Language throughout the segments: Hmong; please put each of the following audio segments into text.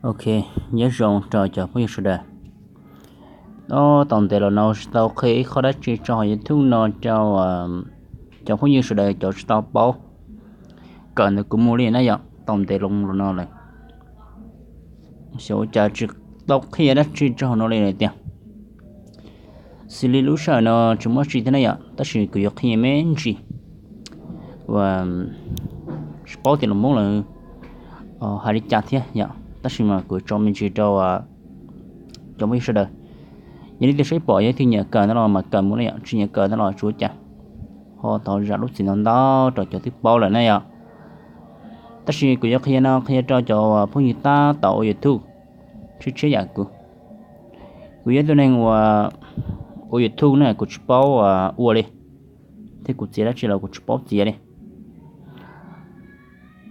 Ok, nyob zoo rau cov phooj ywg sawv daws. Tau ntev los no tsis tau qhia ib qho dab tsi tso hauv YouTube no rau cov phooj ywg sawv daws cov tsis tau paub kawm ntawm kuv mus li na yom, tau ntev los no lawm. Xyov ua cas tsis tau qhia dab tsi tso hauv no li lawm tiag. Xws li lub sij hawm no tsis muaj tsi thiab na yom, tab sis kuv yuav qhia me ntsis uas tsis paub tias lus Hmoob lawv hais li cas thiab yom, tab sis mas kuv tso me ntsis rau cov phooj ywg sawv daws. Yog leej twg saib pom yog leej twg nyiam kawm no los mas kawm mus na yom, tsis nyiam kawm no los tsis ua cas, ho thov zam lub txim ntau ntau rau cov twb paub lawm na yom. Tab sis kuv yuav qhia no qhia rau cov phooj ywg tab tom ua YouTube tshiab tshiab yam kuv. Kuv yog ib tug neeg uas ua YouTube na kuv tsis paub ua li, thiab kuv txiav dab tsi los kuv tsis paub txiav li.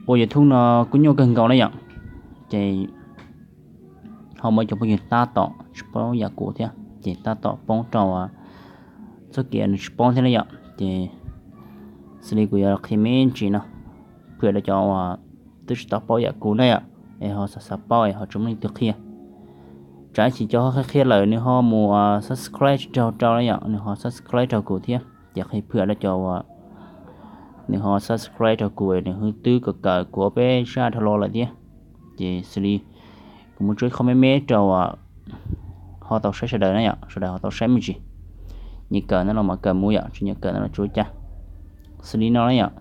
Ua YouTube no kuj nyuaj kawg nkaus na yom, ces ho muaj cov phooj ywg tab tom tsis paub yam kuv thiab ces tab tom poob rau txoj kev nws tsis paub thiab na yom. Ces xws li kuv yuav qhia me ntsis no, phwm rau cov uas twb tsis tau paub yam kuv na yom, es ho xav xav paub es ho tsis muaj leej twg qhia. Tsam ib chim cov ho qhia qhia lawm nws ho mus subscribe raug rau na yom, nws ho subscribe raug kuv thiab. Ces qhia phwm rau cov uas nws ho subscribe raug kuv, nws ho twb kawm kawm kuv ob peb zaj dhau los lawm thiab. Ces xws li kuv muab tso ib qho me me rau ho tau saib sawv daws na yom, sawv daws ho tau saib me ntsis. Nyiam kawm no los mas kawm mus yom, tsis nyiam kawm no los tsis ua cas. Xws li no na yom.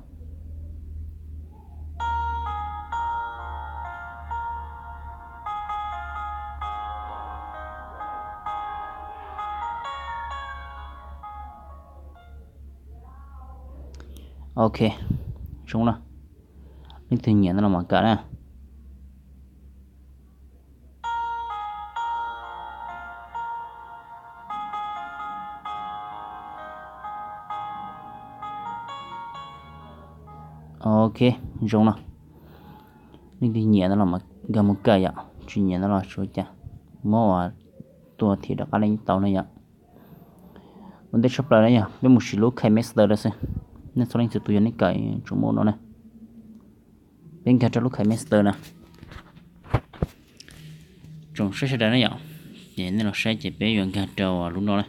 Ok, zoo no. Leej twg nyiam no los mas kawm na. Ok, zoo no. Leej twg nyiam no los nkag mus kawm yom, tsis nyiam no los tsis ua cas, muab ua tua thim rov qab leej tau no yom. Ua ntej tshaj plaws na yog peb mus siv lub KineMaster lawm xwb. Nej txhua leej txhua tus yog nej kawm tsuas muaj no na. Peb nkag rau lub KineMaster na. Tsoom saib sawv daws na yom, ces nej los saib ces peb yuav nkag rau lub no na.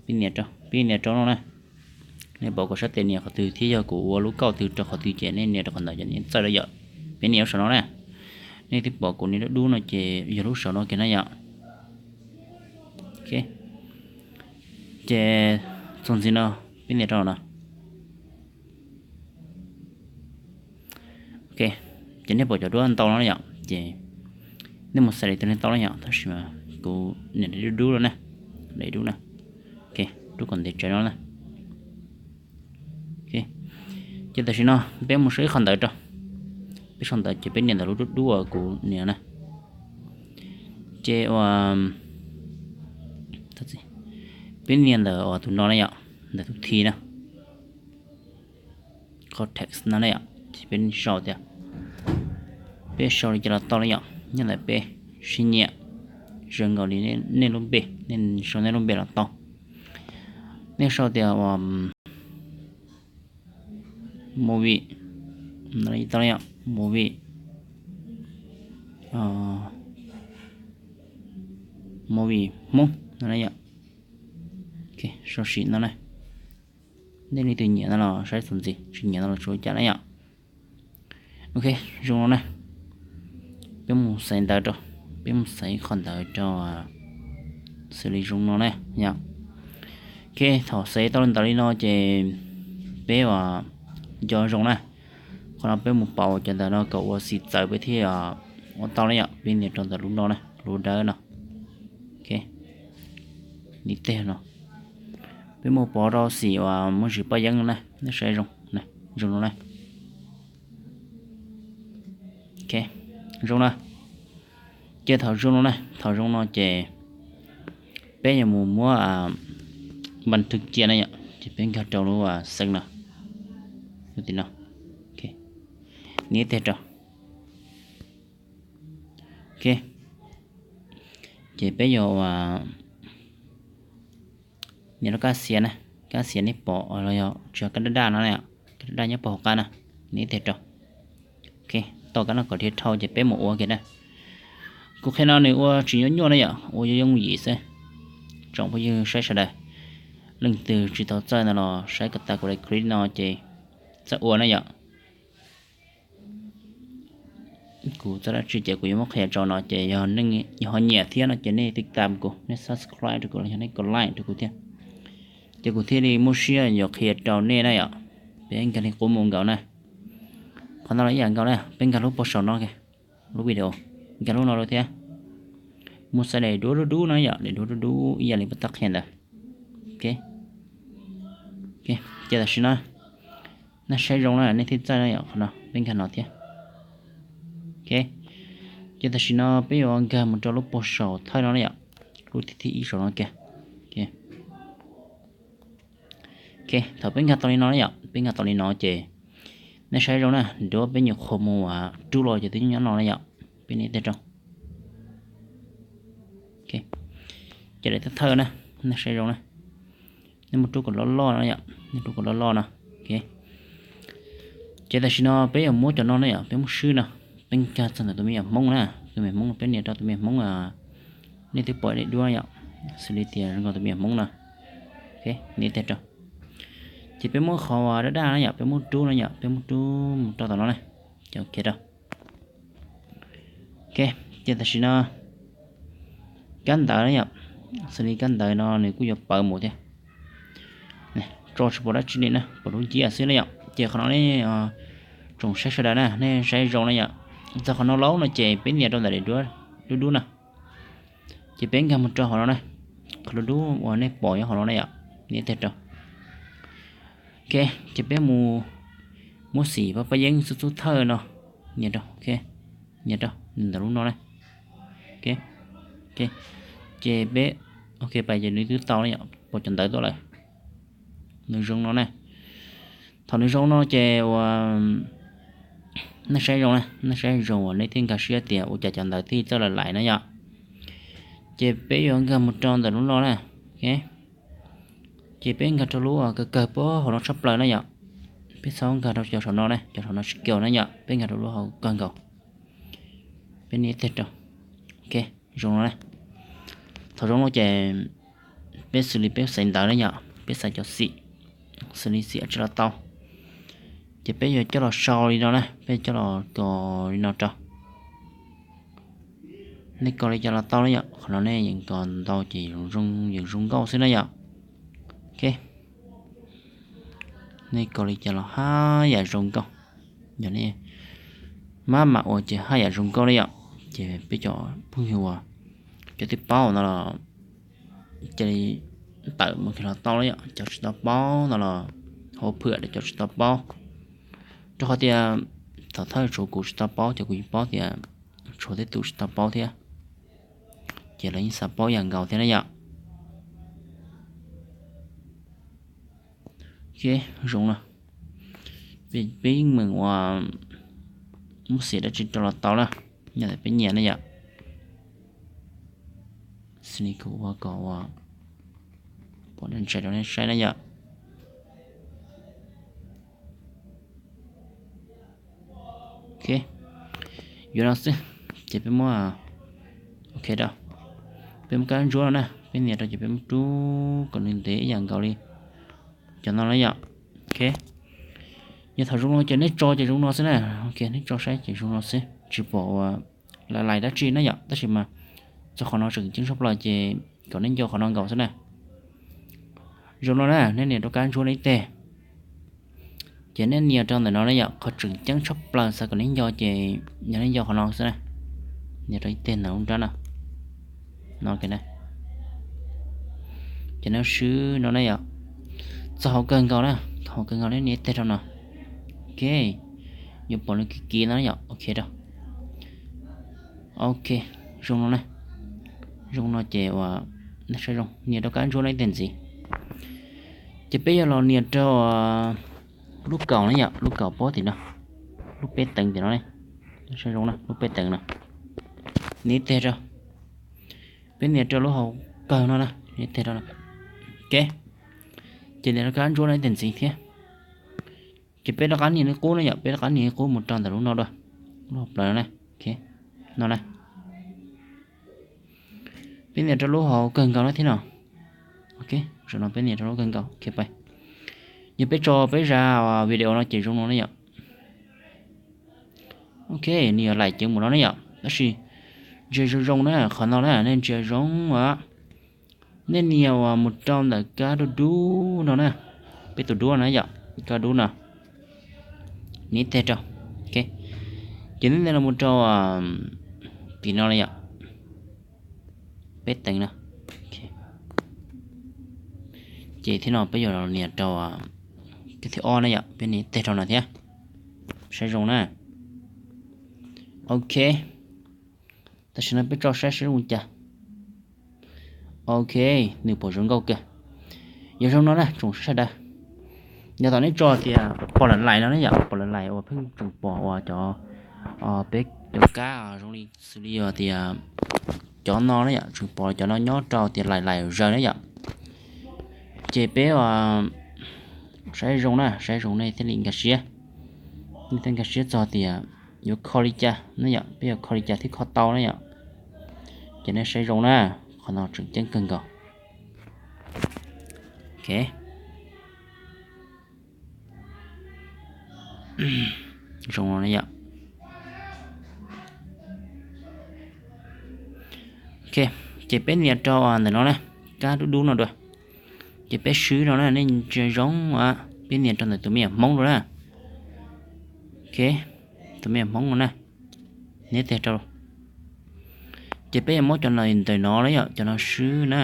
Peb nias rau, peb nias rau no na. Nej pom kuv sab tes nias qhov twg thiab yog kuv ua lub kauj twg rau qhov twg ces nej nias rau qhov ntawd ces nej txawj lawm yom. Peb nias lub saum no na. Nej twb pom kuv nias dub dub no ces yog lub saum no kiag na yom. Ces txuas ntxiv no, peb nias rau no. Ok, ces nej pom cov duab ntau no yom, ces nej mus xaiv li tus nej tau na yom, tab sis mas kuv nias daim dub dub no na, daim dub na. Ok, rub kom ntev tsawv no na. Ces tam sim no peb mus saib ib qho ntawv rau. Peb sau ntawv ces peb nias ntawm lub dub dub uas kuv nias na. Ces ua peb nias ntawm uas tus no na yom, ntawm tus thi na, cortex no na yom, ces peb sau tias, peb sau li cas los tau na yom, nyob ntawm peb siv nyiam zoo nkaus li nej lub npe, nej sau nej lub npe los tau. Nej sau tias ua movie no tau na yom, movie, movie Hmoob no na yom. Sau sim no na. Nej leej twg nyiam no los saib txuas ntxiv, tsis nyiam no los tsuav cas na yom. Ok, zoo no na. Peb mus xaiv ntawv rau, peb mus xaiv qhov ntawv rau xws li zoo no na yom. Ok, thaum xaiv tau ntawv li no ces peb ua nco zoo na. Qhov no peb mus pauv cov ntawv no kom ua xim txawv peb thiaj ua tau na yom. Peb nias rau ntawm lub no na, lub dawb no. Ok, li tej no peb mus pauv rau xim uas muaj ntsis paj yeeb no na, nej saib zoo, zoo no na. Ok, zoo na. Ces thaum zoo no na, thaum zoo no ces peb yuav mus muab npas thwv cia na yom, ces peb nkag rau lub xeev no, lub tim no, nias tej rau. Ok, ces peb yuav ua nias rau kab xiav na, kab xiav nej pom los yog tsis yog kab daj daj no na yom. Ok, Daj nyob puag hauv qab na, nias ib teg rau. Ok, tau kab no kom dhia dhau ces peb mus ua kiag na. Kuv qhia no nws ua tsis nyuaj nyuaj na yom, ua yooj yooj yim xwb. Tsoom phooj ywg saib sawv daws, leej twg tsis tau txawj no los saib kom tas kuv daim clip no ces txawj ua na yom. Kuv txawj dab tsi ces kuv yuav muab qhia rau no ces yog nej ho nyiam thiab no ces nej tiv tam kuv, nej subscribe rau kuv los yog nej kom like rau kuv thiab, ces kuv thiaj li muaj siab yuav qhia rau nej na yom. Peb nkag li qub mus nkaus na. Qhov no los ib yam nkaus na, peb nkag lub pog saum no, lub video, nkag lub no rau thiab. Muaj xaiv daim duab dub dub no yom, daim duab dub dub ib yam li pab tab qhia ntawd. Ok, ces tam sim no nej saib zoo na, nej thiaj txawj na yom, qhov no peb nkag no thiab. Ok, ces tam sim no peb yuav nkag mus rau lub pog saum thawj no na yom, lub thib thib ib saum no kiag. Ok, thaum peb nkag tau li no na yom, peb nkag tau li no ces nej saib zoo na, duab peb nyuam qhuav mus rub los ces twb nyob no na yom, peb nias ib teg rau. Ces daim thawj thawj na, nej saib zoo na, nej muab rub kom loj loj no yom, nej rub kom loj loj no. Ok, ces tam sim no peb yuav muab cov no na yom, peb muab swb no, peb nkag txog ntawm tus me nyuam Hmoob na, tus me nyuam Hmoob peb nias rau tus me nyuam Hmoob, nej twb pom daim duab yom, xws li tias zoo nkaus tus me nyuam Hmoob no. Ok, nias ib teg rau. Ces peb muab qhov daj daj na yom, peb muab rub no yom, peb muab rub mus rau tom no na, ces ok rau. Ok, ces tam sim no kab ntawv na yom, xws li kab ntawv no nws kuj yuav pawv mus thiab. Tso tsis pom dab tsi li na, pom lub ncib xwb na yom. Ces qhov no nej tsoom saib sawv daws na, nej saib zoo na yom. Txog qhov no laub no ces peb nias rau ntawm daim duab dub dub na. Ces peb nkag mus rau hauv no na, qhov dub dub uas nej pom nyob hauv no na yom, nias ib teg rau. Ok, ces peb mus muab xim pab pab yeeb xub xub thawj no, nias rau, nias rau ntawm lub no na. Ok, ces peb, ok, pais ces nws twb tau na yom, pom cov ntawv tuaj lawm. Nws zoo no na. Thaum nws zoo no ces uas nej saib zoo na, nej saib zoo uas nej thiaj nkag siab tias ua cas cov ntawv thiaj txawj lais lais na yom. Ces peb yuav nkag mus rau ntawm lub no na. Ok, ces peb nkag rau lub kawg kawg puag hauv no tshaj plaws na yom. Peb txhob nkag rau cov saum no na, cov saum no tsis kiau na yom, peb nkag rau lub hauv kawg nkaus. Peb nias ib teg rau. Ok, zoo no na. Thaum zoo no ces peb xws li peb xaiv ntawv na yom, peb xaiv cov xim, xws li xim tsi los tau. Ces peb yuav coj los sau li no na, peb coj los kos li no rau. Nej kos li cas los tau na yom, qhov no nej yeej kos ntau ces yeej zoo nkauj xwb na yom. Ok, nej kos li cas los haj yam zoo nkauj. Yog nej maj mam ua ces haj yam zoo nkauj na yom. Ces peb cov phooj ywg uas cov twb paub no los cia li tawm mus kawg los tau na yom, cov tsis tau paub no los hav phwam rau cov tsis tau paub. Rau qhov tias thaum thawj tshuav kuv tsis tau paub ces kuv yeej paub tias tshuav tej tus tsis tau paub thiab, ces lawv yeej xav paub yam nkaus thiab na yom. Ok, zoo no. Peb yeej meem ua muab xim dab tsi rau los tau na, yog peb nyiam na yom. Xws li kuv ua kom ua pom ntshai rau nej saib na yom. Ok, yuav no xwb, ces peb muab, ok rau, peb muab kab ntsuab no na, peb nias rau ces peb muab rub kom nws ntev ib yam nkaus li cov no na yom. Ok, yog thaum zoo no ces nej tso ces zoo no xwb na. Ok, nej tso saib ces zoo no xwb, tsis pom ua lais lais dab tsi na yom, tab sis mas txog qhov no tseem ceeb tshaj plaws ces kom nej nco qhov no nkaus xwb na. Zoo no na, nej nias rau kab ntsuab no ib teg, ces nej nias rau ntawm no na yom, qhov tseem ceeb tshaj plaws xav kom nej nco ces yog nej nco qhov no xwb na. Nias rau ib teg ntawm lub nrab no, no, ces no swb no na yom, txog hauv kawg nkaus na, txog hauv kawg nkaus nej nias ib teg rau no. Ok, yuav pom nws kiv kiv no na yom, ok rau. Ok, zoo no na, zoo no ces ua, zoo, nias rau kab ntsuab no ib teg ntxiv. Ces peb yuav los nias rau lub kaum na yom, lub kaum pob tim no, lub peb teev tim no ne, zoo, lub peb teev no, nias ib teg rau. Peb nias rau lub hauv kawg no na, nias ib teg rau no. Ok, ces nias rau kab ntsuab no ib teg ntxiv thiab. Ces peb rov qab nias li qub na yom, peb rov qab nias li qub mus rau ntawm lub no dua, lub hauv plawv no na, no na. Peb nias rau lub hauv kawg nkaus no thiab no. Ok, zaum no peb nias rau lub kawg nkaus, ok pais. Yog peb tso peb zaj video no ces zoo no ne yom. Ok, nws yuav laim ceev mus no ne yom, tab sis ntsia zoo zoo na, qhov no na nej ntsia zoo os. Nej nias uas mus rau ntawm kab dub dub no na, peb tus duab na yom, kab dub no, nias teg rau. Ok, ces nej nias los mus rau tim no na yom, peb teev no. Ces thiab no peb yuav los nias rau kab thib ob na yom, peb nias teg rau no thiab. Saib zoo na. Ok, tam sim no peb tso saib saib zoo cas. Ok, nws pom zoo nkauj kawg. Yog zoo no na tsoom saib sawv daws, yog tom nej tso tias pom lawm laim no ne yom, pom lawm laim uas pheej tseem pom uas cov, peb cov kab zoo li xws li tias cov no ne yom, tseem pom cov no nyob rau tias laim laim zaws ne yom. Ces peb saib zoo na, saib zoo nej thiaj li nkag siab, nej thiaj nkag siab txog tias yuav kho li cas ne yom, peb yuav kho li cas thiaj kho tau ne yom. Ces nej saib zoo na, qhov no tseem ceeb kawg nkaus. Ok, zoo no ne yom. Ok, ces peb nias rau ntawm no na, kab dub dub no dua. Ces peb swb no na, nej ntsia zoo, peb nias rau ntawm tus me nyuam hmoob dua na. Ok, tus me nyuam hmoob no na, nias teg rau. Ces peb yuav muab cov no ntawm no na yom, cov no swb na,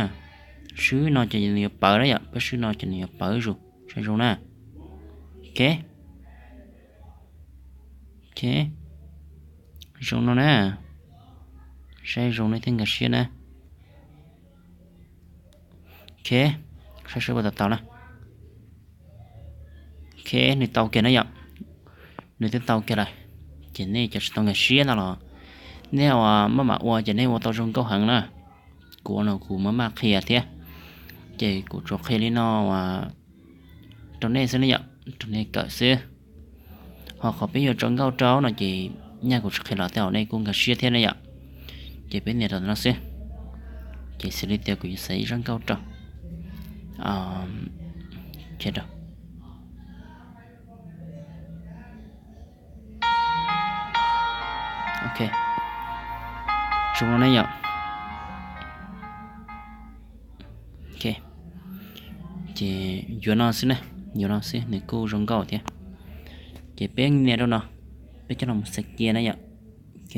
swb no ces nws yuav pawv na yom, peb swb no ces nws yuav pawv zus, saib zoo na. Ok, ok, zoo no na, saib zoo nej thiaj nkag siab na. Ok, saib seb puas tau tau na. Ok, nws tau kiag na yom, nws twb tau kiag lawm. Ces nej cov tsis tau nkag siab ntawd los nej ua maj mam ua ces nej ua tau zoo nkauj heev na. Kuv ua no kuv maj maj qhia thiab, ces kuv tsuas qhia li no rau nej xwb ne yom, rau nej kawm xwb. Ho qhov peb yuav tso nkauj rau no ces nyaj kuv tsis qhia los tej zaum nej kuj nkag siab thiab ne yom. Ces peb nias rau no xwb, ces xws li tias kuv yuav xaiv ib zaj nkauj rau, rau. Ok, zoo no ne yom. Ok, ces yuav no xwb na, yuav no xwb nws kuj zoo nkauj thiab. Ces peb nias rau no, peb coj los xaiv cia na yom. Ok,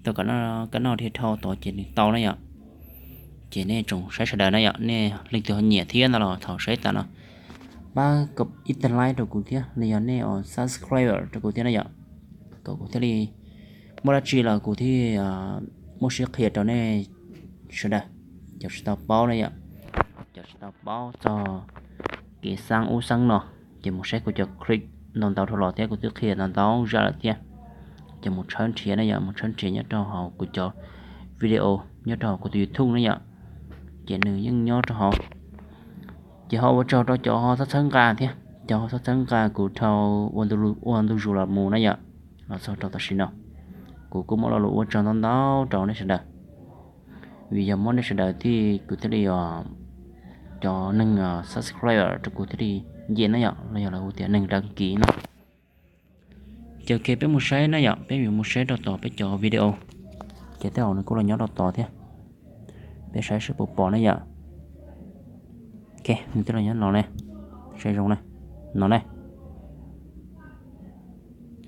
tau kab noj dhia dhau tod ces nws tau na yom. Ces nej tsoom saib sawv daws na yom, nej leej twg ho nyiam thiab ntawd los thaum saib tas no pab kom ib tag like rau kuv thiab los yog nej subscribe rau kuv thiab na yom, kom kuv thiaj li muaj dab tsi los kuv thiaj muaj siab qhia rau nej sawv daws, cov tsis tau paub na yom, cov tsis tau paub txog kev xab ub xab no, ces mus saib kuv cov clip ntau ntau dhau los thiab, kuv twb qhia ntau ntau zaj lawm thiab. Ces mus tshawb nrhiav na yom, mus tshawb nrhiav nyob rau hauv kuv cov video nyob rau hauv kuv tus YouTube na yom, ces nws yeej nyob rau hauv. Ces ho ua tsaug rau cov ho txhawb nqa thiab, cov ho txhawb nqa kuv dhau ua ntu zus los mus na yom, los txog rau tam sim no kuv kuj muab lo lus ua tsaug ntau ntau rau nej sawv daws, vim yog muab nej sawv daws thiaj kuv thiaj li, cov neeg subscribe rau kuv thiaj li nce na yom, los yog lawv hu tias neeg dag kiv no. Ces ok peb mus saib na yom, peb yuav mus saib rau tom peb cov video, ces tej zaum nws kuj los nyob rau tod thiab. Peb saib seb puas pom na yom. Ok, nws twb los nyob no ne, saib zoo na, no ne.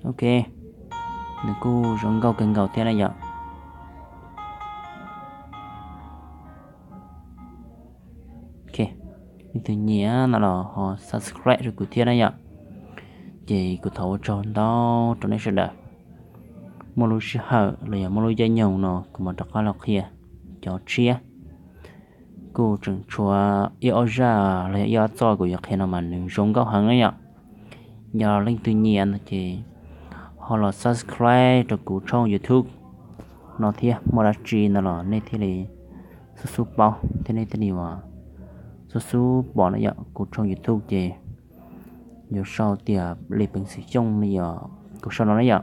Ok, nws kuj zoo nkauj kawg nkaus thiab na yom. Ok, leej twg nyiam no los ho subscribe rau kuv thiab na yom. Ces kuv thov ua tsaug ntau rau nej sawv daws. Muaj lub sij hawm los yog muaj lub caij nyoog no kuv mam rov qab los qhia cov tshiab. Kuj tseem tshuav ib ob zaj los yog ib ob txoj kuv yuav qhia no mas nws zoo nkauj heev na yom. Yog leej twg nyiam no ces ho los subscribe rau kuv tshooj YouTube no thiab, muaj dab tsi no los nej thiaj li xub xub paub thiab nej thiaj li uas xub xub pom na yom. Kuv tshooj YouTube ces yuav sau tias Li Peev Xwm Xyooj li yog kuv sau no na yom.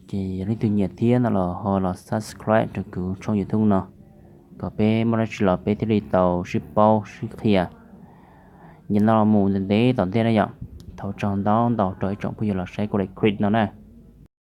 Ces yog leej twg nyiam thiab no los ho los subscribe rau kuv tshooj YouTube no, kom peb muaj dab tsi los peb thiaj li tau sib paub sib qhia. Yog no los mus ntev ntev tom ntej na yom. Thov tsaug ntau ntau rau ib tsoom phooj ywg los saib kuv daim clip no na.